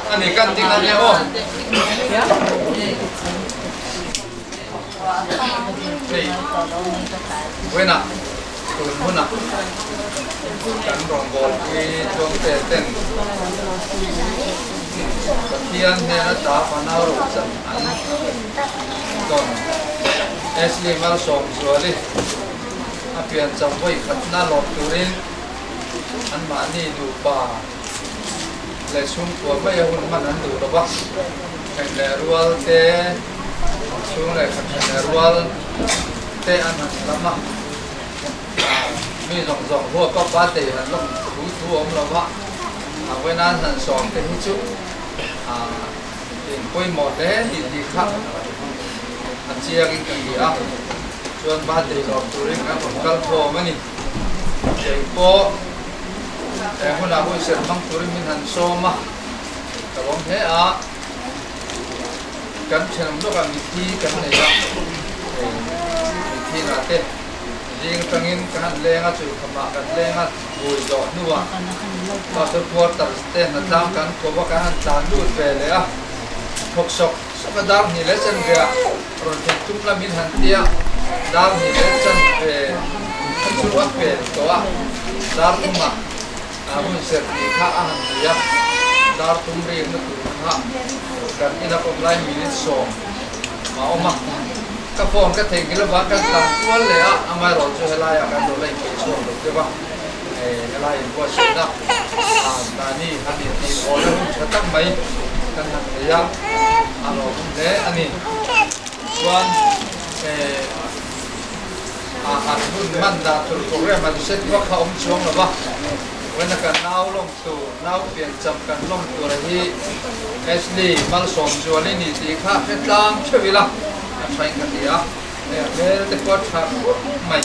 Ani kan ding ania aw. Hei vawiinah tun hunah kan rawngbâwl hi Tluangte ten Pathian hnen ata fanau ruhchan an dawn. Ashley Malsawmzuali a piancham vawi khatna lawm turin anmahni nupa leh chhungkua mai a hun hman an duh lo va, then leh rual te, chhung leh khat then leh rual te an han lam a, mi zawng zawng huap a birthday han lawm thu thu awm lo va, a vawiin an han sawm te hi chu in pawimawh hle tih tih kha a chiangin ka hria a, chuan birthday lawm turin kan rawn kal khawm a ni. Kei pawh he hmunah hun serh hmang turin min han sawm a, ka lawm hle a, kan thenawm lawkah mithi kan nei a, hei mithi lah te zing atangin ka han leng a, chulkhamah kan leng a, vui zawh hnuah pastor quarters te hnatlang kan kawp a, kan han tlan lut ve leh a, thawk sawk sawk a dar hnih leh chanve ah rawn thlen tum la min han tia, dar hnih leh chanve a chu a pel tawh a, dar thumah hun serh tih kha a han ti a, dar thum rikna tur kha kan ina kawm lai minute 10 a awm a, ka phone ka theihnghilh avang kan tlan kual leh a, amaherawhchu chu helaiah kan lo la inpeih chhuak lo deuh a, helai inbuatsaihna mahni han intih hawn a hun tha tak mai kan han nei a, a lawmawm hle a ni. Chuan an hun hman dan tur program an set vak kha awm chuang lo va, vawiina kan nau lawm tur, nau piancham kan lawm tur a hi Ashley Malsawmzuali ni tih kha hre tlang theuh ila a thain ka ti a, hei a hmel te pawh a tha khawp mai,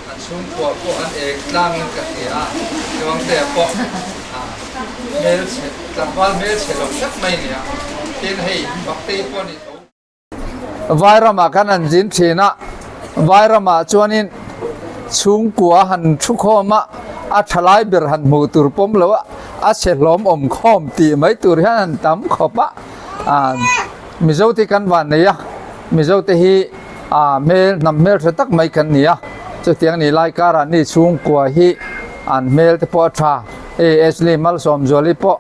an chhungkua pawh an ek tlangin ka hria a, Tluangtea pawh hmelchhe tlangval hmelchhe lo tak mai a ni a, tin hei Baktei pawh a ni tho. Vairamah khan an zin thin a, Vairamah chuanin chhungkua han thu khawm a, a thalai ber han hmuh tur pawm lo a, a chhe hlawm awm khawm tih mai tur hian an tam khawp a, ah Mizo te kan van nei a, Mizo te hi ah hmel hnam hmel tha tak mai kan ni a, chutiang ni lai karah ni chhungkua hi an hmel te pawh a tha, hei Ashley Malsawmzuali pawh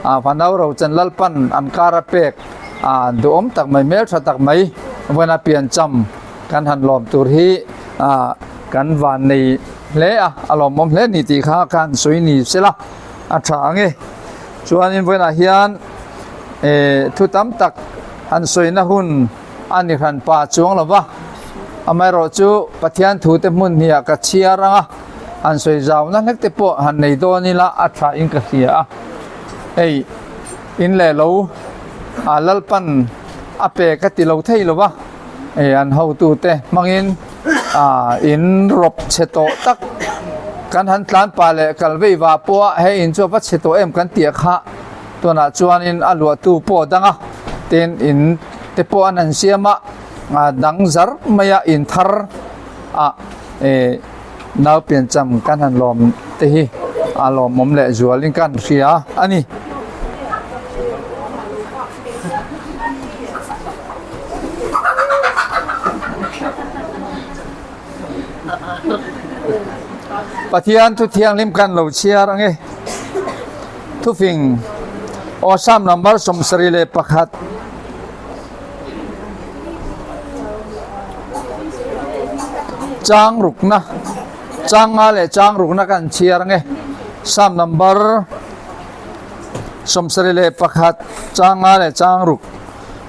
ah Fanau Rochan Lalpan an kar a pek. A duhawm tak mai, hmeltha tak mai vawiina piancham kan han lawm tur hi kan van nei hle a, a lawmawm hle ni tih kha ka han sawi ni sela a tha ang e. Chuanin vawiinah hian thu tam tak han sawina hun a ni hran pa chuang lo va, amaherawhchu Pathian thute hmun hniah ka chhiar ang a, han sawi zauna hlek te pawh han nei dawn ila a tha in ka hria a, hei. In leh lo a Lalpan a pe ka ti lo thei lo va, e an hotute hmangin a in rawp chhe tawh tak kan han tlan pah leh kal vei vah pawh a he in chu a va chhe tawh em kan tih kha tunah chuanin a luahtu pawh a dang a, tin in te pawh an han siam a, a dang zar mai a in thar a e nau piancham kan han lawm te hi a lawmawm leh zualin ka han hria a ni. Pathian thu thianghlim kan lo chhiar ang e. Thufing aw Psalm number 71. Chang rukna chang nga leh chang rukna kan chhiar ang e. Psalm number 71 chang nga leh chang ruk.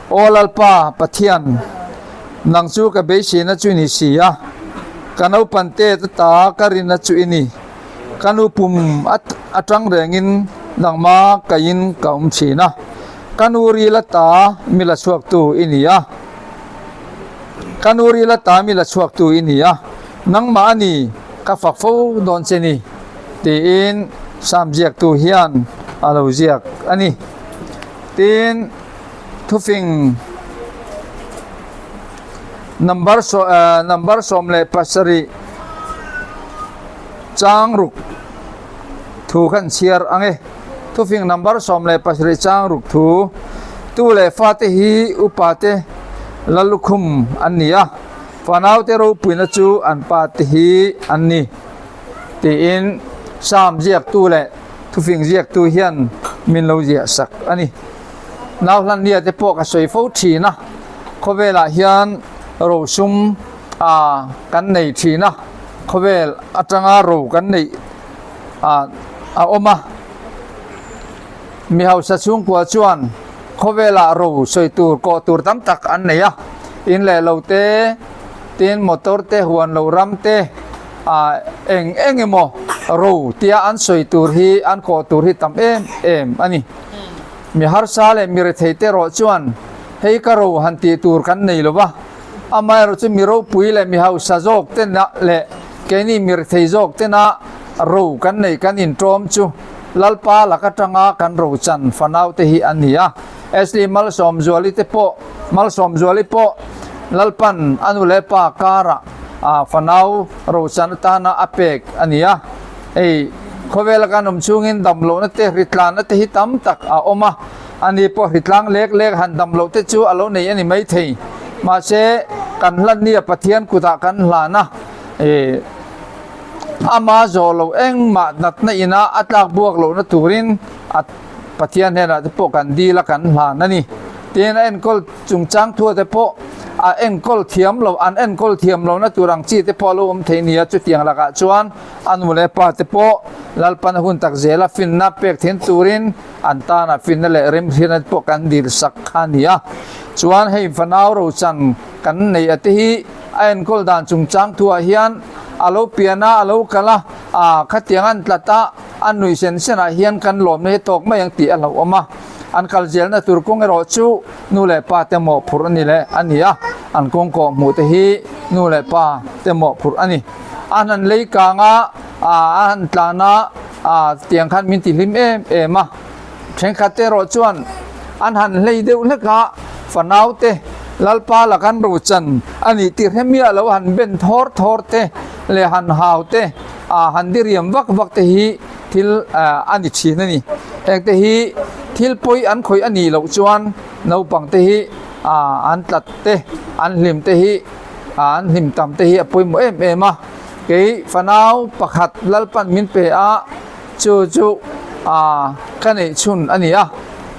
Aw Lalpa Pathian, nang chu ka beiseina chu i ni si a, ka naupang te ta ka rinna chu i ni. Ka nu pum atang rengin nangma kaiin ka awm thin a. Ka nu ril ata mi la chhuaktu i ni a, Ka nu ril ata mi la chhuaktu i ni a, nangmah a ni ka fak fo dawn che ni, tiin Psalm ziaktu hian a lo ziak a ni. Tin, thufing number number 17 chang ruk thu khan chhiar ang e. Thufing number 17 chang ruk thu, Tu leh fate hi upate Lallukhum an ni a, fanaute ropuina chu an pate hi an ni, tiin Psalm ziaktu leh thufing ziaktu hian min lo ziah sak a ni. Nauhlannia te pawh ka sawi fo thin a, khawvelah hian rosum a kan nei thin a, khawvel atanga ro kan neih a a awm a. Mi hausa chhungkua chuan khawvelah ro sawi tur kawh tur tam tak an nei a, in leh lo te, tin motor te, huan lo ram te, ah eng eng emaw ro tia an sawi tur hi an kawh tur hi tam em em a ni. Mi harsa leh mi rethei te erawh chuan hei ka ro han tih tur kan nei lo va, amaherawh chu mi ropui leh mi hausa zawk tena leh keini mi rethei zawk tena ro kan neih kan intawm chu Lalpa lak atanga kan ro chan fanau te hi an ni a. Ashley Malsawmzuali te pawh Malsawmzuali pawh Lalpan a nu leh pa karah fanau ro chan atana a pek a ni a. Hei khawvela kan awm chungin damlohna te hritlanna te hi tam tak a awm a, ani pawh hritlang lek lek han damloh te chu a lo nei a ni maithei. Mahse kan hlan nia Pathian kutah kan hlan a, ih ama zawh loh engmah natna ina a tlak buak lohna turin a Pathian hnenah te pawh kan dil a kan hlan a ni. Tin a enkawl chungchang thua te pawh a enkawl thiam lo an enkawl thiam lohna tur ang chi te pawh a lo awm thei nia chutiang lakah chuan A nu leh pa te pawh Lalpan a hun tak zela finna pek thin turin an tana finna leh remhriatna te pawh kan dil sak kha a ni a. Chuan hei fanau rochan kan neih a te hi a enkawl dan chungchang thuah hian a lo pian a, a lo kal a, aa khatiang an tlat a, a nuih sen sen ah hian kan lawmna hi tawk mai ang tih a hlauhawm a. An kal zelna tur kawng erawh chu nu leh pa te mawhphurh a ni leh a ni a, an kawng kawh hmuh te hi nu leh pa te mawhphurh a ni. A han lei kang a, a han tlan a, a tiang khan min ti hlim em em a. Thenkhat te erawh chuan an han hlei deuh hlek a, fanau te Lalpa la kan ro chan a nih tir he miah lo han ben thawr thawr te leh han hau te, a han diriam vak vak te hi thil a ni thin a ni. Heng te hi thil pawi an khawih a nih loh chuan naupang te hi an tlat te, an hlim te hi an hlim tam te hi a pawimawh em em a. Kei fanau pakhat Lalpan min pe a, chu chu ka neih chhun a ni a.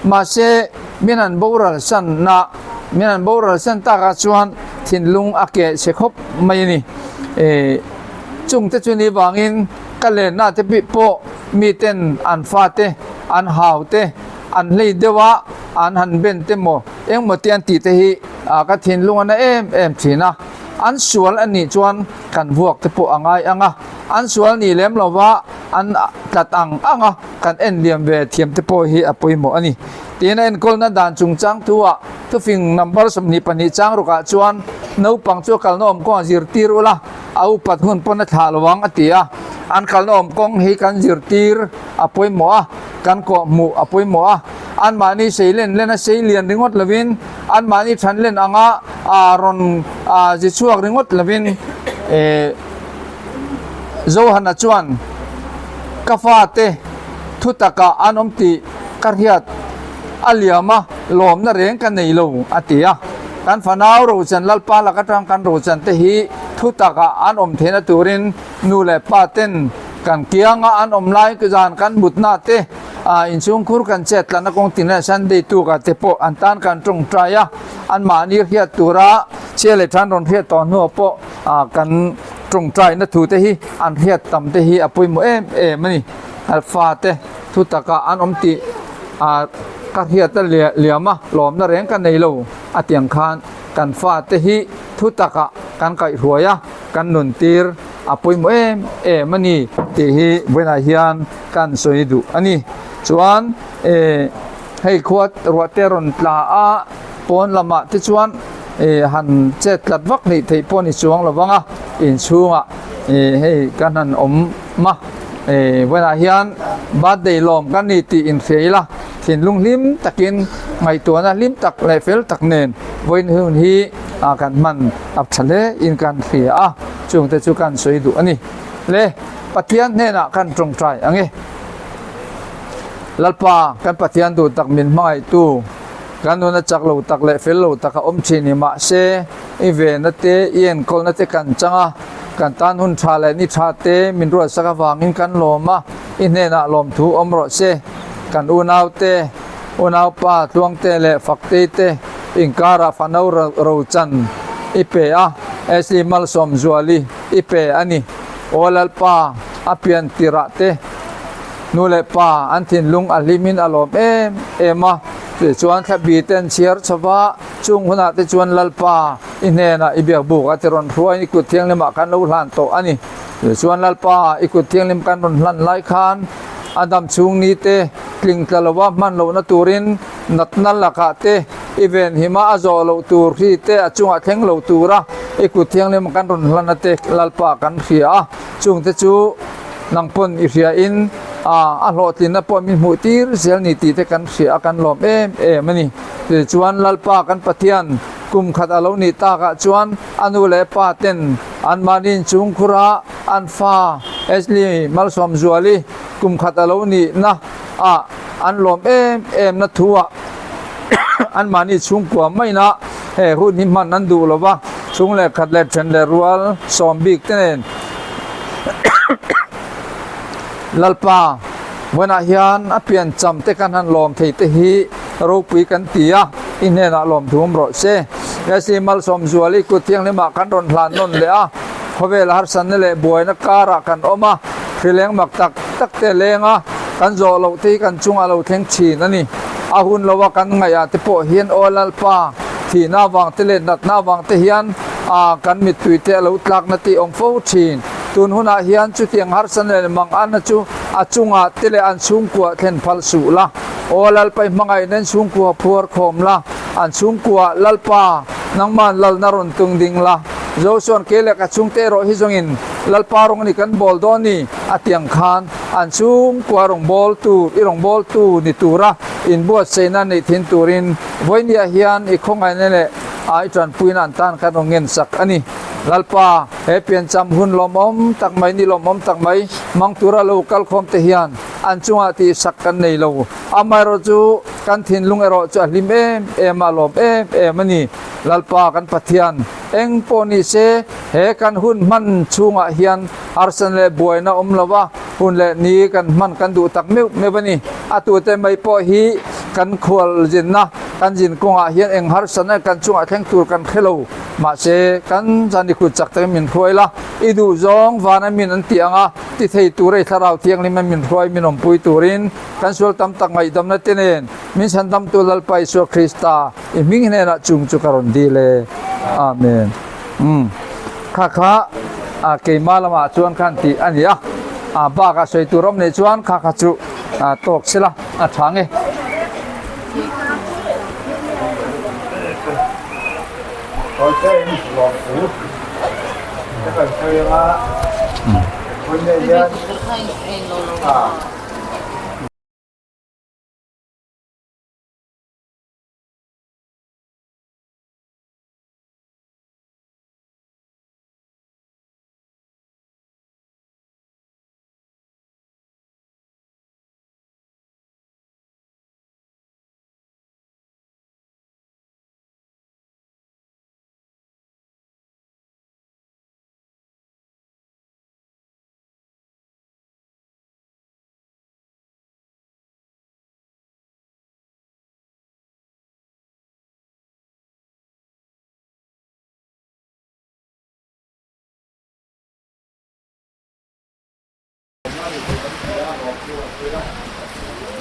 Mahse min han boral san a, min han boral san takah chuan thinlung a keh chhe khawp mai a ni. Chungte chu ni vangin ka lenna te pawh miten an fate, an hau te, an hlei deuh a, an han ben te maw engmaw te an tih te hi ka thinlung a na em em thin a. An sual a nih chuan kan vuak te pawh a ngai ang a, an sual nih lem lova an tlat ang ang a, kan en liam ve thiam te pawh hi a pawimawh a ni. Tiin a enkawlna dan chungchang thu-ah thufing number 22 chang rukah chuan naupang chu a kalna awm kawngah zirtir ula, a upat hun pawn a thlah lo ang a ti a. An kalna awm kawng hi kan zirtir a pawimawh a, kan kawhhmuh a pawimawh a. Anmahni sei len len a sei lian ringawt lovin, anmahni than len anga rawn zi chhuak ringawt lovin Johana chuan ka fate thu takah an awm tih ka hriat a liam a, lawmna reng ka nei lo a ti a. Kan fanau rochan Lalpa lak atang kan rochan te hi thu takah an awm theihna turin nu leh pa ten kan kianga an awm lai zan kan mutna te inchhungkhur kan chet tlanna kawng tin leh Sunday tukah te pawh an tan kan tawngtai a, anmahni hriat tura chhia leh than rawn hriat tawh hnuah pawh kan tawngtaina thu te hi an hriat tam te hi a pawimawh em em a ni. Fate thu takah an awm tih ka hriat a liam a, lawmna reng ka nei lo a tiang khan kan fate hi thu takah kan kaihhruai a, kan nuntir a pawimawh em em a ni tih hi vawiinah hian kan sawi duh a ni. Chuan eh hei khua ruah te rawn tla a pawn lamah te chuan eh han chet tlat vak hleih theih pawh a ni chuang lo vang a, inchhungah eh hei kan han awm a eh vawiinah hian birthday lawm kan ni tih inhria ila thinlung hlim takin ngaihtuahna hlim tak leh fel tak nen vawiin hun hi kan hman a tha hle in kan hria a, chungte chu kan sawi duh a ni. Le Pathian hnenah kan tawngtai ang e. Lalpa, kan Pathian duh tak min hmangaihtu, kan nuna chak lo tak leh fel lo taka awm thin ni mah se, i venna te, i enkawlna te kan chang a, kan tan hun tha leh ni tha te min ruatsak avangin kan lawm a, i hnenah lawmthu awm rawh se. Kan unau te, unaupa Tluangte leh Faktei te inkarah fano rochan i pe a, Ashley Malsawmzuali i pe a ni. Aw Lalpa, a pian tirah te nu leh pa an thinlung a hlimin a lawm em em a, tichuan thlabi te an chhiar chho va, chung hunah te chuan Lalpa i hnenah i biak buk a ti rawn hruaiin i kut thianghlimah khan lo hlan tawh a ni. Tichuan Lalpa i kut thianghlim kan rawn hlan lai khan a dam chhung ni te tling tla lova hman lohna turin natna lakah te i venhima a zawh loh tur hi te a chungah thleng lo tura i kut thianghlim kan rawn hlan a te Lalpa kan hria a, chungte chu nang pawn i hria in a a hlawhtlinna pawh min hmuh tir zel ni tih te kan hria a kan lawm em em a ni. Tichuan Lalpa kan Pathian kum khat a lo nih takah chuan a nu leh pa ten anmahni inchhungkhura an fa Ashley Malsawmzuali kum khat a lo nihna ah an lawm em em na thu ah anmahni chhungkua maina he hun hi hman an duh lo va, chhung leh khat leh then leh rual sawm bik te nen Lalpa vawiinah hian a pian cham te kan han lawm thei te hi ropui kan ti a, i hnenah lawm thum rawh se. Esi Malsawmzuali kut thianghlimah kan rawn hlan nawn leh a, khawvel harsatna leh buaina karah kan awm a, hrileng mak tak tak te leng a, kan zawh loh te hi kan chungah lo thleng thin a ni. A hun loa kan ngaihah te pawh hian aw Lalpa, thihna avang te leh natna avang te hian a kan mittui te a lo tlakna tih awm fo thin. Tun hunah hian chutiang harsa leh mang anna chu a chungah te leh an chhungkuah thlen phal suh la. Aw Lalpa i hmangaihna in chhungkua phuar khawm la, an chhungkuah Lalpa nangman lalna rawn tung ding la. Josua'n kei leh ka chhungte erawh hi zawngin Lalpa rawng ni kan bawl dawn ni a tiang khan an chhungkua rawn bawl tur i rawn bawl tu ni tura inbuatsaihna neih thin turin vawinia hian i khawngaihna leh i tanpuina an tan kan rawn ngensak a ni. Lalpa, he piancham hun lawmawm tak mai ni lawmawm tak mai hmang tura lo kalkhawm te hian an chungah tihsak kan nei lo. Amaherawh chu kan thinlung erawh chu a hlim em em a, a lawm em em a ni. Lalpa kan Pathian, eng pawh ni se he kan hun hman chhungah hian arsan leh buaina awm lova hun leh ni kan hman kan duh tak meuh meuh a ni. A tute mai pawh hi kan khual zinna kan zin kawngah hian eng harsatna kan chungah thleng tur kan hre lo. Mahse, kan zan i kut chak takin min hruai la, i duh zawng vana min an tih anga ti thei tura i thlarau thianghlim a min hruai min awmpui turin kan sual tam tak ngaihdamna te nen min chhandamtu Lalpa Isua Krista i hming hnenah chung chu ka rawn dil e. Amen. Umm. Kha kha a keimah lamah chuan khan tih a ni a, a bakah sawi tur awm nei chuan kha kha chu a tawk sela a tha nge.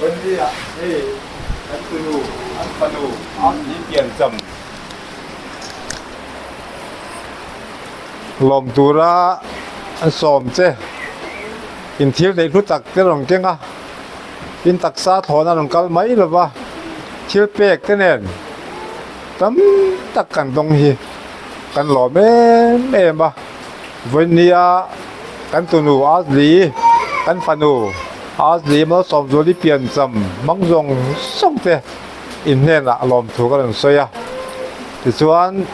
Vawnia hei an tunu an fanu an pian cham lawm tura an sawm che in thil neih hlu tak te rawn keng a in taksa thlawhna rawn kal mai lova thil pek te nen tam tak kan dawng hi kan lawm em em a. Vawinia kan tunu Azli, kan fanu Azli Malsawmzuali piancham hmang zawng zawng te in hnenah lawmthu ka rawn sawi a. Tichuan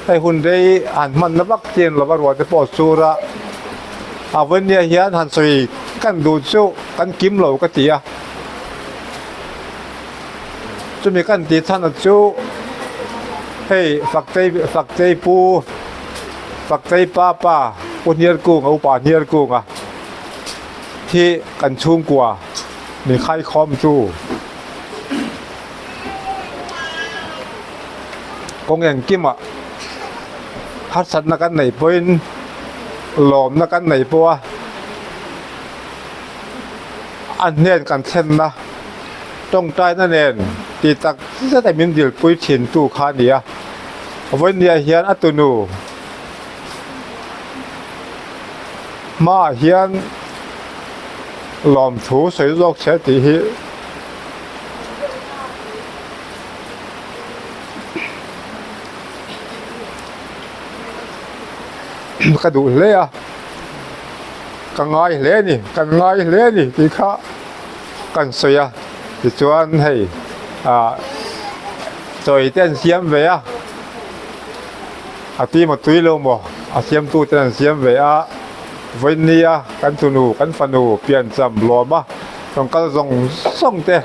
hei hun rei han hman na vak chian lova ruah te pawh a sur a, a vawinia hian han sawi kan duh chu kan kim lo ka ti a. Chumi kan tih chhan chu hei Faktei Faktei pu Faktei pa pa Pu Hniarkunga upa Hniarkunga hi kan chhungkua min khaikhawmtu kawng engkimah harsatna kan neih pawhin lawmna kan neih pawh a a hnen kan thlenna tawngtaina nen tih tak zet a min dilpui thin tu kha a ni a vawinia hian a tunu hmaah hian lawmthu sawi zawk che tih hi. Ka duh hle a, ka ngai hle a ni, kan ngai hle a ni tih kha kan sawi a, tichuan hei ah chawi te an siam ve a, a ti maw tui lo maw a siamtu ten an siam ve a, vawinia kan tunu kan fanu piancham lawm a rawn kal zawng zawng te.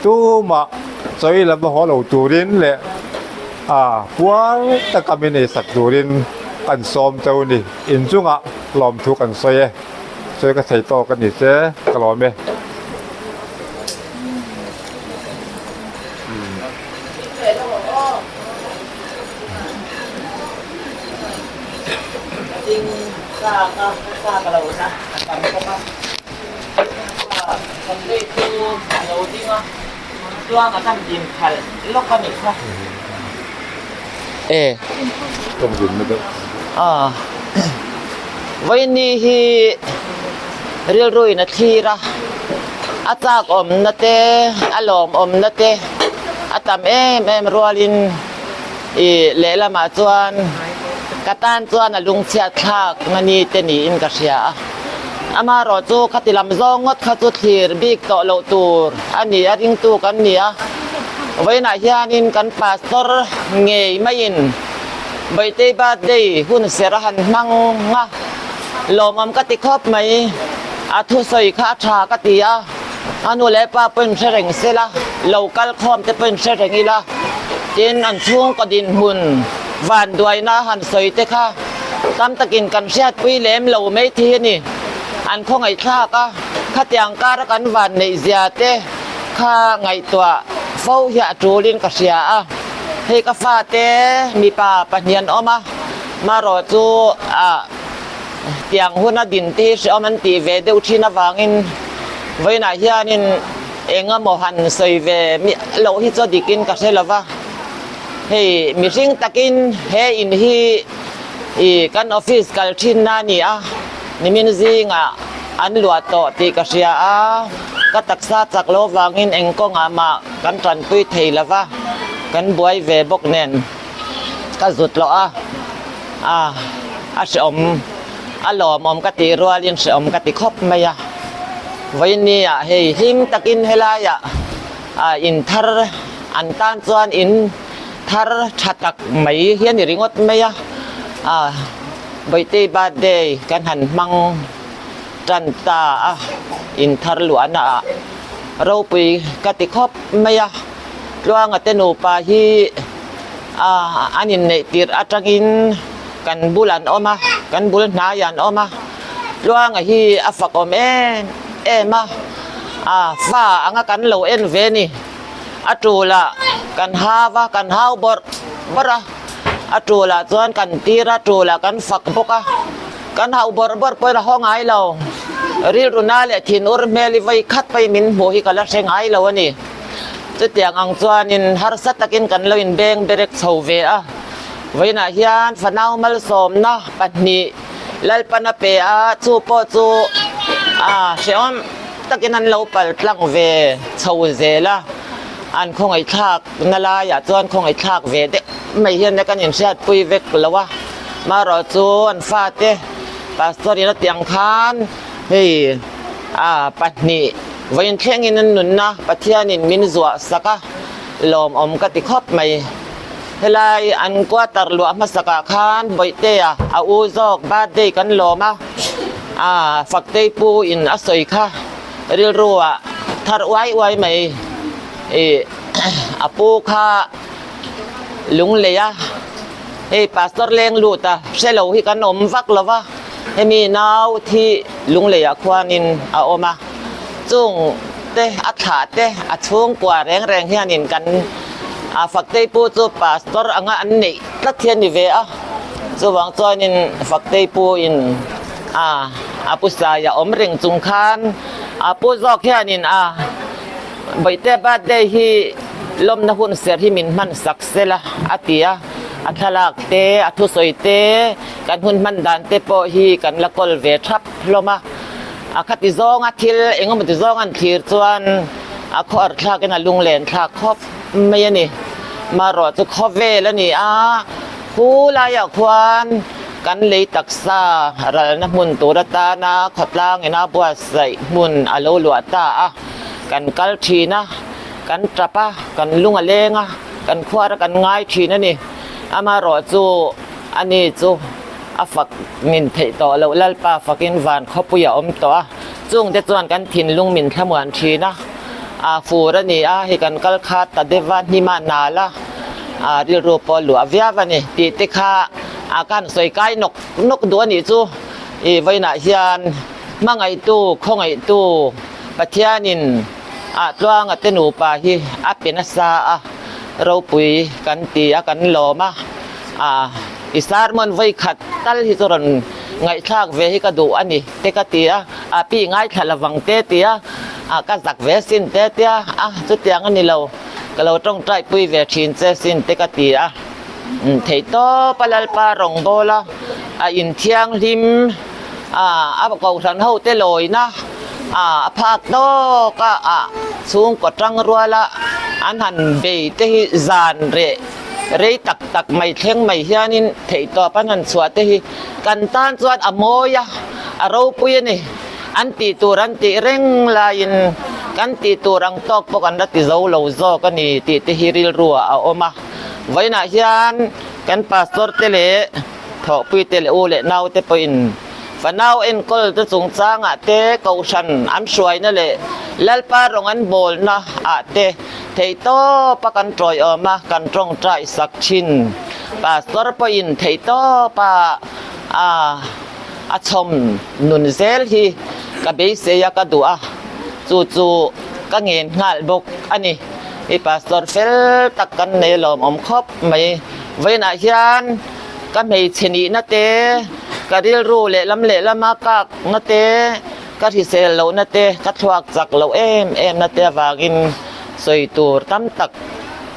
Tumah chawi lam a haw lo turin leh a puar taka min eisak turin kan sawm cheu a ni. Inchungah lawmthu kan sawi e. Sawi ka thei tawk a ni che, ka lawm e. Vawiini hi rilruin a thlir a, a chak awmna te, a lawmawmna te a tam em em rualin ih lehlamah chuan ka tan chuan a lungchhiat thlak na ni te niin ka hria a. Amaherawh chu khati lam zawng ngawt kha chu thlir bik tawh loh tur a ni a, ringtu kan ni a. Vawiinah hianin kan pastor ngei maiin Bawihtei birthday hun ser a han hmang a, lawmawm ka ti khawp mai. A thusawi kha a tha ka ti a, a nu leh pa pawhin hre reng se la, lo kal khawm te pawhin hre reng ila, tin an chhungkaw dinhmun vanduaina han sawi te kha Tam takin kan hriatpui lem lo mai thi a ni. An khawngaihthlak a, khatiang kara kan van neih zia te kha ngaihtuah fo hi a tulin ka hria a. Hei ka fate mipa pahnian awm a, marawh chu ah tiang huna din te hi hreawm an tih ve deuh thin avangin vawiinah hianin eng emaw han sawi ve miah loh hi chu a dikin ka hre lo va. Hei mihring takin he in hi ih kan office kal thin na a ni a, nimin zingah an luah tawh tih ka hria a, ka taksa chak lo vangin eng kawngah mah kan tanpui thei lo va, kan buai ve bawk nen ka zut loh a, a a hreawm a lawmawm ka tih rualin hreawm ka ti khawp mai a, vawiin ah hei hlim takin helaiah. Ah in thar an tan chuan in thar tha tak mai hi a ni ringawt mai a, ah Bawihtei birthday kan han hmang tan ta a, in thar luahna ah ropui ka ti khawp mai a, Tluanga te nupa hi ah an inneih tirh atangin kan bul an awm a, kan bul hnai an awm a, Tluanga hi a fakawm em em a. A fa anga kan lo en ve ni. A tulah kan hau a, kan hau bawrh bawrh a. A tulah chuan kan tir a, tulah kan fak bawk a. Kan hau bawrh bawrh pawhin a haw ngai lo. Rilru na leh thinur hmel i vawi khat pawhin min hmuh hi ka la hre ngai lo a ni. Chutiang ang chuanin harsa takin kan lo inbeng berek chho ve a. Vawiinah hian fanau malsawmna pahnih. Lalpan a pe a, chu pawh chu a hrehawm takin an lo pal tlang ve chho zel a, an khawngaihthlak na laiah chuan khawngaihthlak ve deuh mai hian kan inhriatpui vek lo a, marawh chu an fate pastor in a tih ang khan hei a pahnih vawiin thlengin an nunna Pathianin min zuah sak a, lawmawm ka ti khawp mai. Helai an quarter luah hmasak ah khan Bawihtea a u zawk birthday kan lawm a, ah Faktei pu in a sawi kha rilru ah thar uai uai mai ih. A pu kha lunglei a hei pastor leng lut a hre lo hi kan awm vak lo va hemi nau thi lunglei ah khuanin a awm a chung te a thlah te a chhungkua reng reng hianin kan a Faktei pu chu pastor anga an neih tlat hi a ni ve a chuvang chuanin Faktei pu in a a pu saia awm reng chung khan a pu zawk hianin a. Bawihte birthday hi lawmna hun ser hi min hman sak sela a ti a, a thlalak te, a thusawi te, kan hun hman dan te pawh hi kan la kawl ve thap hlawm a. A khati zawnga thil eng emaw ti zawng an thlir chuan a khawhar thlakin a lunglen thlak khawp mai a ni. Marawh chu khawvel a ni a, khu laiah khuan kan lei taksa ralna hmun tur atana khawtlang ina buatsaih hmun a lo luah ta a. Kan kal thin a, kan tap a, kan lung a leng a, kan khuar a kan ngai thin a ni. Amaherawh chu ani chu a fak min theih tawh loh Lalpa fakin van khawpui a awm tawh a, chungte chuan kan thinlung min thlamuan thin a, a fur a ni a, hei kan kal kha ta deuh a, hnim a nal a, a rilru pawh a luah viau a ni tih te kha a kan sawi kai nawk nawk duh a nih chu i vawiinah hian hmangaihtu, khawngaihtu Pathianin ah tluanga te nupa hi a pe nasa a, ropui kan ti a, kan lawm a, ah i sermon vawi khat tal hi chu rawn ngaihthlak ve hi ka duh a ni te ka ti a, ah pi ngaithla lovang te ti a, ah ka zak ve sin te tia, a chutiang a ni lo, ka lo tawngtai pui ve thin che sin te ka ti a, theihtawp a Lalpa rawngbâwl a, a inthianghlim. A kohhran ho te lawina a phak tawk a a chhungkaw tang ruala an han bei te hi zan reh rei tak tak mai thleng mai hianin theihtawp an han chhuah te hi kan tan chuan a mawi a a ropui a ni an tih tur an tih reng laiin kan tih tur ang tawk pawh kan la ti zo lo zawk a ni tih te hi rilru ah a awm a vawiinah hian kan pastor te leh. Thawhpuite leh u leh naute pawhin fanau enkawl te chungchangah te, kohhran an hruaina leh Lalpa rawng an bawlna ah te theihtawpa kan tawiawm a, kan tawngtai sak thin. Pastor pawhin theihtawpa a a chhawm nun zel hi ka beisei a, ka duh a, chu chu ka ngen nghal bawk a ni. I pastor fel tak kan nei lawmawm khawp mai. Vawiinah hian ka hmeichhe nihna te, ka rilru lehlam lehlama kakna te, ka hrisel lohna te, ka thluak chak loh em em na te avangin sawi tur tam tak,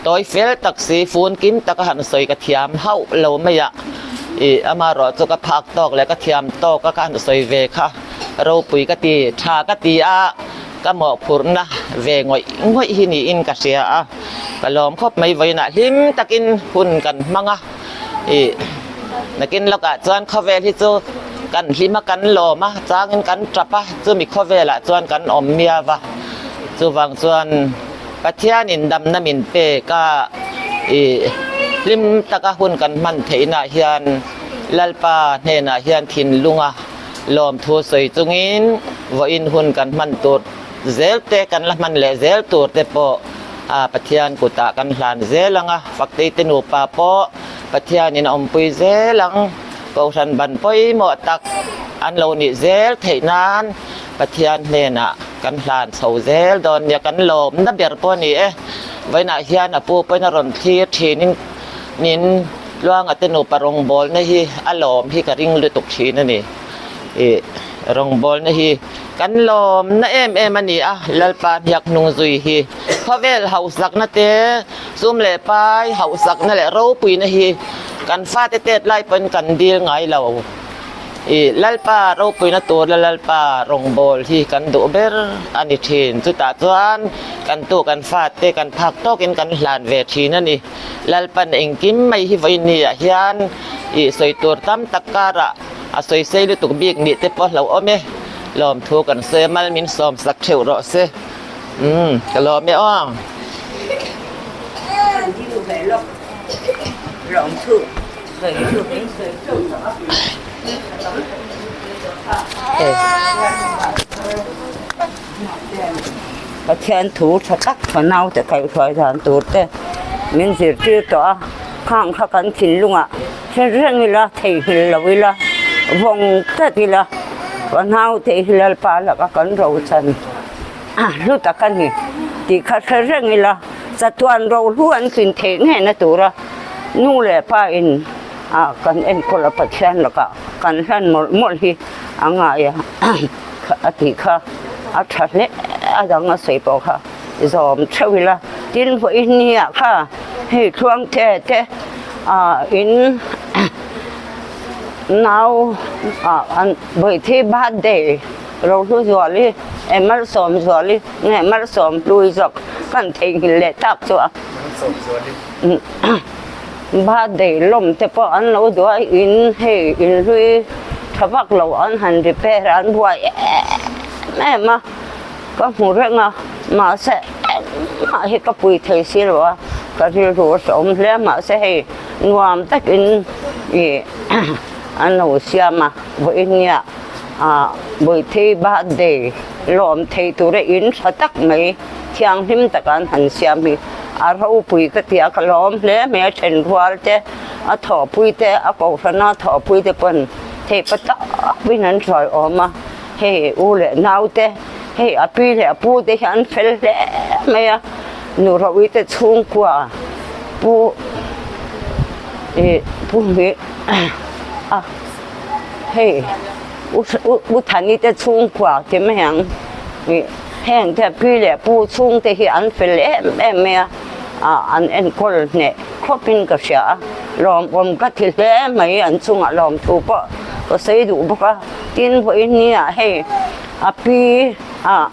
tawi fel tak si, fun kim taka han sawi ka thiam hauh lo mai a. Ih, amaherawh chu ka phak tawk leh ka thiam tawk a ka han sawi ve kha ropui ka ti, tha ka ti a. Ka mawhphurhna ve ngawih ngawih hi niin ka hria a, ka lawm khawp mai vawiinah hlim takin hun kan hmang a, ih nakin lawkah chuan khawvel hi chu kan hlim a kan lawm a changin kan tap a chumi khawvelah chuan kan awm miau a, chuvang chuan Pathianin damna min pek a, ih hlim taka hun kan hman theihnaah hian Lalpa hnenah hian thinlunga. Lawmthu sawi chungin vawiin hun kan hman tur zel te, kan la hman leh zel tur te pawh Pathian kutah kan hlan zel ang a, Faktei te nupa pawh Pathianin a awmpui zel ang. Kohhran ban pawimawh tak an lo nih zel theih nan Pathian hnenah kan hlan chho zel dawn nia, kan lawmna ber pawh a ni e. Vawiinah hian a pu pawhin a rawn thlir thinin nin. Tluanga te nupa rawngbawlna hi a lawm hi ka ring lutuk thin a ni. Ih rawngbawlna hi kan lawmna em em a ni a, Lalpa hniak hnung zui hi khawvel hauhsakna te, sum leh pai hauhsakna leh ropuina hi kan fate tet lai pawhin kan dil ngai lo. Ih Lalpa ropuina tur la Lalpa rawngbâwl hi kan duh ber a ni thin. Chutah chuan kan tu kan fate kan phak tawkin kan hlan ve thin a ni. Lalpan engkim mai hi vawiin ni ah hian ih sawi tur tam tak karah a sawi sei lutuk bik nih te pawh hlauhawm e. Lawmthu kan sawi a, mal min sawm sak theuh rawh se. Umm ka lawm e aw. Pathian thu tha tak tha naute kaihhruai dan tur te min zirtir tawh a, khang kha kan thinlungah hre reng ila, theihnghilh lo ila, vawng tlat ila, ka naute hi Lalpa laka kan rochan hlu tak a ni tih kha hre reng ila, chatuan rohlu an tlin theih ngei na tura nu leh pa in ah kan enkawl a Pathian lakah kan hlan mawlh mawlh hi a ngai a a tih kha a tha hle a dang a sawi pawh kha zawm theuh ila tin vawiin nia kha hei thluang te te ah in nau ah an vawithi birthday Rohlu Zuali eh Malsawm Zuali nge Malsawm Hlui zawk kan theihnghilh leh tak chu a. Birthday lawm te pawh an lo duh a, in hei in hlui tha vak lo an han repair a, an buai em em a, ka hmu reng a, mahse engmah hi ka pui thei si lo a, ka rilru a hrehawm hle a, mahse hei nuam takin ih an lo siam a, vawiin nia ah Bawihtei birthday lawm thei tura in tha tak mai. Thianghlim taka an han siam hi a ropui ka ti a, ka lawm hle mai a then rual te, a thawhpui te, a kohhrana thawhpui te pawn thei pa tawpin an hruai awm a, hei u leh nau te, hei a pi leh a pu te hi an fel hle mai a, nu Roui te chhungkua pu ih pu hmih a hei u u Thani te chhungkua ti mai ang ih. Heng te pi leh pu chhungte hi an fel em em mai a, ah an enkawl hneh khawpin ka hria a, lawmawm ka ti hle mai an chungah lawmthu pawh ka sawi duh bawk a, tin vawiin nia hei a pi ah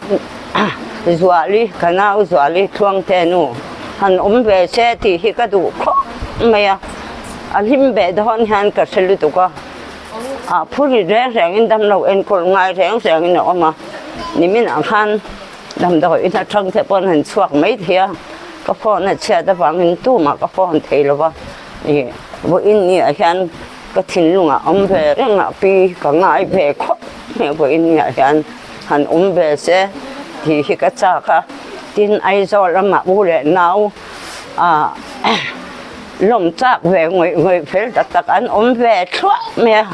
Zuali ka nau Zuali Thluangte nu han awm ve se tih hi ka duh khawp mai a, a hlim ve dawn hian ka hre lutuk a. Ah phur ri reng rengin damlo enkawl ngai reng rengin a awm a, nimin ah khan damdawiin atang te pawh an han chhuak mai thei a, ka phone a chhiat avangin tumah ka phone thei lo va, ih vawiin ni ah hian ka thinlungah awm ve reng a pi ka ngai ve khawp mai vawiin ni ah hian han awm ve se tih hi ka chak a, tin Aizawl lamah u leh nau ah. Lawm chak ve ngawih ngawih fel tak tak an awm ve thluah mai a,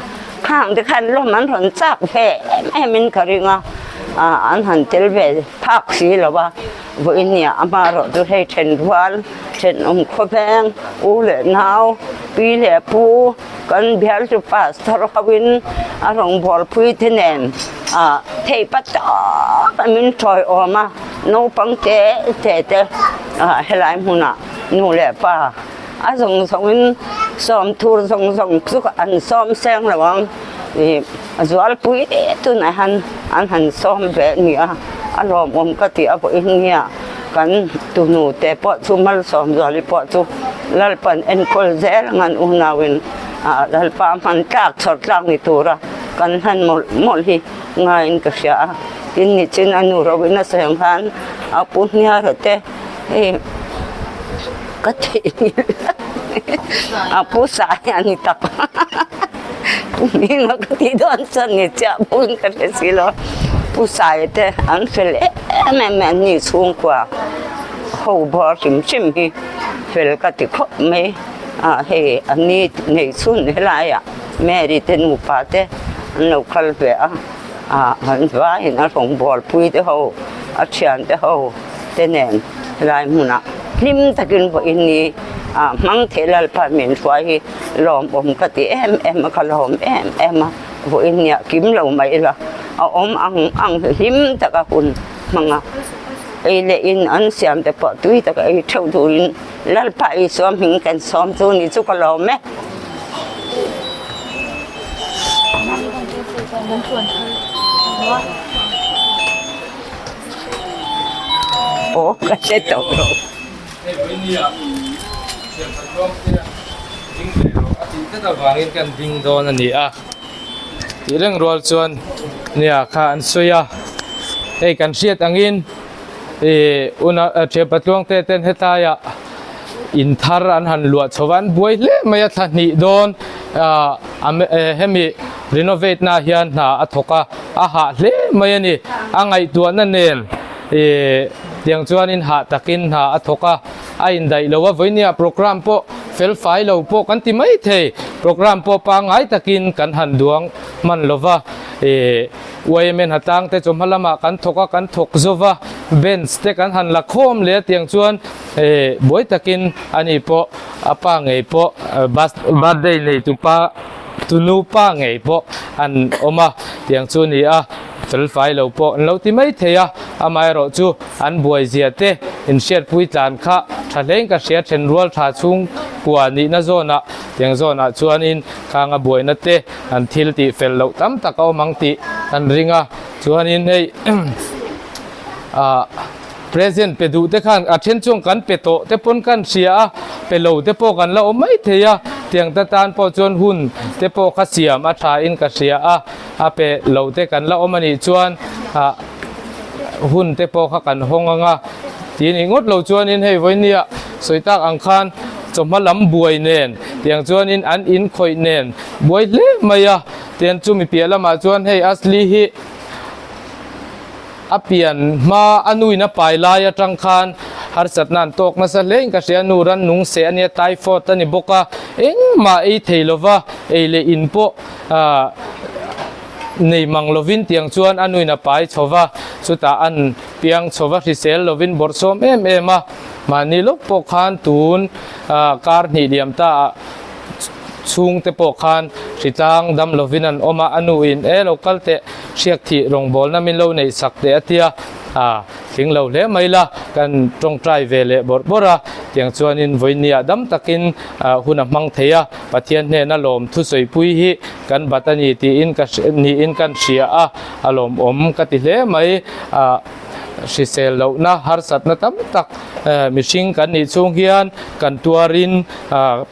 khang te khan lawm an rawn chak ve em em in ka ring a, an han tel ve phak si lo a, vawiin nia amaherawh chu hei then rual, thenawm khawveng, u leh nau, pi leh pu, kan bial chu pastor ho in a rawngbâwl pui te nen thei pa tawp a min tawiawm a, naupang te te te helai hmunah. Nu leh pa a zawng zawngin sawm thur zawng zawng chu an sawm seng lo ang ih a zualpui tunah hian an han sawm ve a ni a, a lawmawm ka tih a vawiin nia kan tunu te pawh chu malsawm zuali pawh chu Lalpan enkawl zel ang an unauin ah Lalpa hman tlak chhawr tlak ni tura kan hlan mawlh mawlh hi ngaiin ka hria a, tin nichin a nu ro in a sawi ang khan a pu hniara te. Hei ka theihnghilh a pu sa hi a ni tak pu hminga ka tih dawn chuan ni chiah bawkin ka hre si lo pu saia te an fel em em an ni chhungkua ho bawr hrim hrim hi fel ka ti khawp mai ah hei an ni nei chhun helaiah Mary te nupa te an lo kal ve a ah an vaiin a rawngbawlpui te ho a thiante ho. te nen helai hmunah hlim takin vawiin ni ah hmang thei Lalpa min hruai hi lawmawm ka ti em em a, ka lawm em em a, vawiin nia kim lo mai ila a awm ang ang hi hlim taka hun hmang a, ei leh in an siam te pawh tui taka ei theuh turin Lalpa Isua hming kan sawm chu ni chu ka lawm e. Aw ka hre tawh lo. Hei vawinia thiamtha tluang te ding ve rawh a tih tlat avangin kan ding dawn a ni a tih reng rual chuan nia kha an sawi a hei kan hriat angin ih una thiampa tluang te ten hetlaiah in thar an han luah chho va an buai hle mai a thla hnih dawn ah hemi renovate na hian hna a thawk a a hah hle mai a ni a ngaihtuahna nen ih. Tiang chuanin hah takin hna a thawk a, a indaih lo a, vawinia programme pawh fel fai lo pawh kan ti mai thei. Programme pawh pangngai takin kan han duang hman lo va, ih YMN hatang te chawhma lamah kan thawk a, kan thawk zo va, bench te kan han la khawm leh a, tiang chuan ih buai takin ani pawh a pa ngei pawh birthday nei tupa tunu pa ngei pawh an awm a, tiang chu ni a. Fel fai lo pawh an lo ti mai thei a, amaherawh chu an buai zia te inhriatpui tlan kha tha hlein ka hria then rual tha chhungkua nihna zawnah tiang zawnah chuanin khanga buaina te an thil tih fel loh tam tak a awm ang tih kan ring a, chuanin hei ah present pe duh te khan a then chuan kan pe tawh te pawn kan hria a, pe lo te pawh kan la awm mai thei a, tiang ta tan pawh chuan hun te pawh kha siam a tha in ka hria a. A pe lo te kan la awm a nih chuan ah hun te pawh kha kan hawng ang a, ti nih ngawt lo chuanin hei vawinia sawi tak ang khan chawhma lam buai nen tiang chuanin an in khawih nen buai hle mai a, tiang chu mi piah lamah chuan hei Asli hi A pian hma a nuin a pai lai atang khan harsatna an tawk nasa hle in ka hria, nu ran nung seh a nia, typhoid a ni bawk a, engmah ei thei lova ei leh in pawh nei mang lovin tiang chuan a nuin a pai chho va, chutah an piang chho va hrisel lovin bawrhsawm em em a, mahni lawk pawh khan tun kar hnih liam ta ah chhungte pawh khan hritlang dam lovin an awm a, a nu in e lo kal teh hriak thih rawngbawlna min lo neih sak teh a tia, a tling lo hle mai la, kan tawngtai ve leh bawrh bawrh a, tiang chuanin vawinia dam takin hun a hmang thei a, Pathian hnena lawm thusawi pui hi kan bat a ni tiin ka niin kan hria a, a lawmawm ka ti hle mai, a. Hrisel lohna harsatna tam tak mihring kan nih chhung hian kan tuarin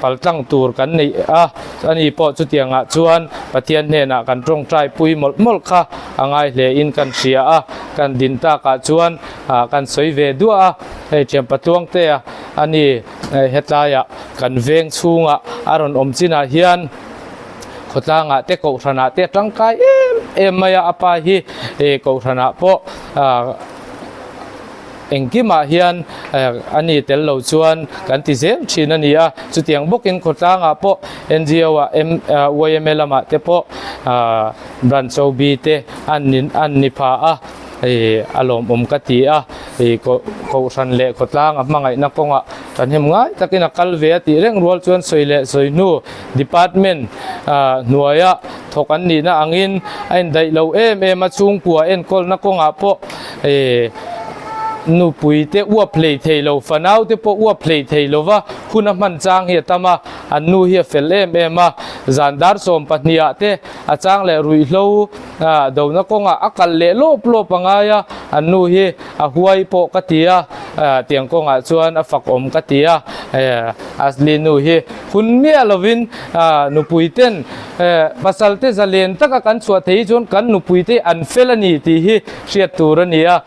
paltlang tur kan neih a, ani pawh chutiangah chuan Pathian hnenah kan tawngtai pui mawlh mawlh kha a ngai hlein kan hria a, kan din takah chuan kan sawi ve duah a, hei thian Patluangtea ani hetlaiah kan veng chhungah a rawn awm chinah hian. Khawtlangah te kohhranah te a tangkai em em mai a, a pa hi eh kohhranah pawh ah engkimah hian eh a ni tel lo chuan kan ti zel thin a ni a, chutiang bawkin khawtlangah pawh NGO ah M ah yma lamah te pawh ah branch OB te an ni an ni pha a. Hei a lawmawm ka ti a, hei kohhran leh khawtlang a hmangaihna kawngah kan hem ngai takin a kal ve a tih reng rual chuan sawi leh sawi hnu department hnuaia thawk an nihna angin a indaih lo em em a, chhungkua enkawlna kawngah pawh nupui te uap hlei thei lo, fanau te pawh uap hlei thei lova hun a hman chang hi a tam a, an nu hi a fel em em a, zan dar 12 ah te a chang leh ruihhlo. A dona kawngah a kal leh lawp lawp a ngai a, an nu hi a huai pawh ka ti a, tiang kawngah chuan a fak awm ka ti a, Asli nu hi hun miah lovin nupui ten pasal te zalen taka kan chhuah thei hi chuan kan nupui te an fel a ni tih hi hriat tur a ni a,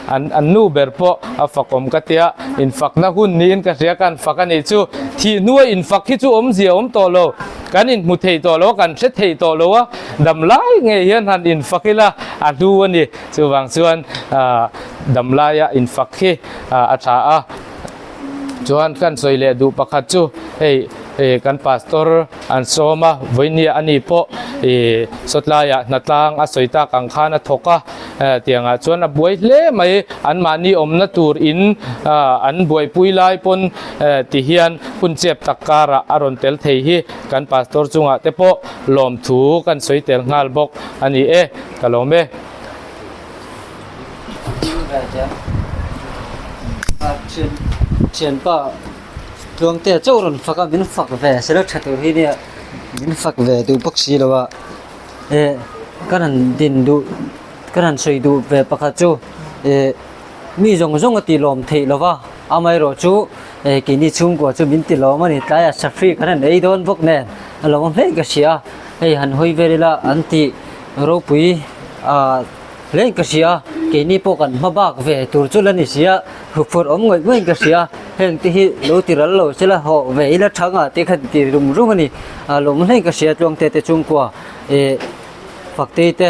an nu ber pawh a fak awm ka ti a, infakna hun niin ka hria ka an fak a nih chu, thih hnua infak hi chu awmzia awm tawh lo. Kan inhmu thei tawh lo a, kan hre thei tawh lo a, damlai ngei hian han infak ila a hlu a ni. Chuvang chuan damlaia infak hi a tha a. Chuan kan sawi leh duh pakhat chu hei kan pastor an sawm a, vawinia a ni pawh sawtlaiah hnatlang a sawi tak ang khan a thawk a. Tiangah chuan a buai hle mai, anmahni awmna tur in an buaipui lai pawn ti hian hun chep tak karah a rawn tel thei hi kan pastor chungah te pawh lawmthu kan sawi tel nghal bawk a ni e, ka lawm e. Thianpa Tluangtea chauh rawn fak a, min fak ve sela tha tur hi nia, min fak ve duh bawk si lo a. Eh ka rawn din duh ka rawn sawi duh ve pakhat chu eh mi zawng zawng a ti lawm theih lo va amaherawh chu eh keini chhungkua chu min ti lawm a ni tlaiah safri kan han ei dawn bawk nen a lo awm hle ka hria hei han hawi vel ila an tih ropui ah hle ka hria keini pawh kan hma bak ve tur chu la ni sia huphurh awm ngawih ngawih ka hria heng te hi lo ti ral lo sela hawh ve ila thanga te khan ti rum rum a ni. A lawm hle ka hria tluangte te chhungkua eh Faktei te.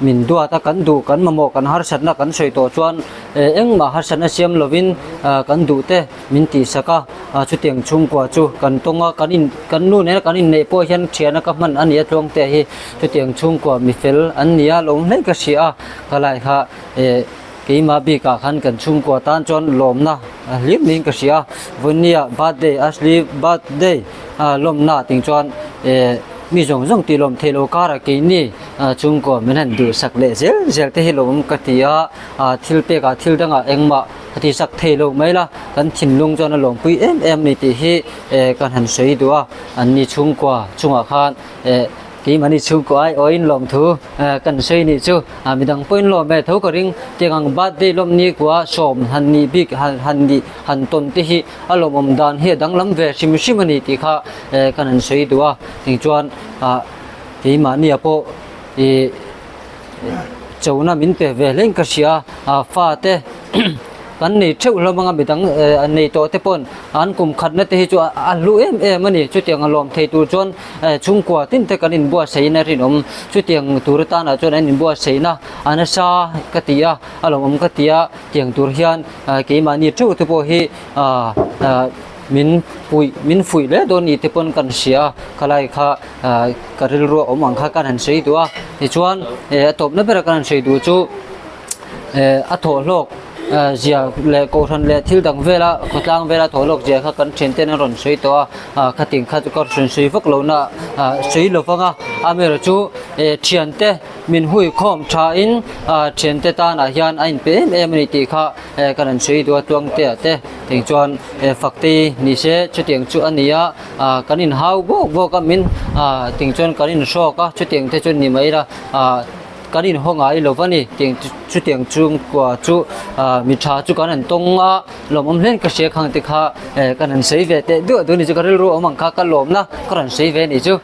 min duat a kan duh kan mamawh kan harsatna kan sawi tawh chuan engmah harsatna siam lovin kan duh te min tihsak a chutiang chhungkua chu kan tawng a kan in kan nu nena kan inneih pawh hian thiana ka hman a ni a tluangte hi chutiang chhungkua mi fel an ni a lawm hle ka hria a ka lai kha Keimah bikah khan kan chhungkua tan chuan lawmna a hlim niin ka hria a, Vawinia birthday Ashley birthday lawmna ting chuan mi zawng zawng tih lawm theih loh karah keini chhungkua min han duhsak leh zel zel te hi lawmawm ka ti a, thil pekah thil dangah engmah ka tihsak thei lo mai la, kan thinlung chuan a lawmpui em em a ni tih hi kan han sawi duh a, anni chhungkua chungah khan Keimahni chhungkaw ai awin lawmthu kan sawi nih chu midang pawhin lawm ve tho ka ring. Tiang ang birthday lawm ni kua sawm han nih bik han nih han tawn te hi a lawmawm dan hi a danglam ve hrim hrim a ni tih kha kan han sawi duh a. Tiang chuan keimahnia pawh ih chona min pe ve hlein ka hria a, fate kan nei theuh hlawm anga midang an nei tawh te paw'n an kum khatna te hi chu a hlu em em a ni. Chutiang a lawm thei tur chuan chhungkua tin te kan inbuatsaih a rinawm. Chutiang tur atanah chuan an inbuatsaihna a nasa ka ti a, a lawmawm ka ti a, tiang tur hian keimahni theuh te pawh hi min puih min fuih hle dawn ni te pawn kan hria a, khalai kha ka rilru a awm ang kha kan han sawi duh a, tichuan a tawpna bera kan han sawi duh chu a thawhhlawk zia leh kohhran leh thil dang vela khawtlang vela thawhhlawk zia kha kan thian ten an rawn sawi tawh a khatin kha chu ka rawn sawi vak lo na sawi lo vang a amaherawh chu thian te min hui khawm tha in thian te tanah hian a inpe em em a ni tih kha kan han sawi duh a tluangte ah te eng chuan fakte ni se chutiang chu a ni a kan inhau bawk bawk a min ting chuan kan inhrawk a chutiang te chu ni mai ila kan inhaw ngai lo va ni tiang chutiang chhungkua chu mi tha chu kan han tawng a lawmawm hlen ka hria khang te kha kan han sawi ve teh duah duh a ni chu ka rilru awm ang kha ka lawmna ka rawn sawi ve a nih chu.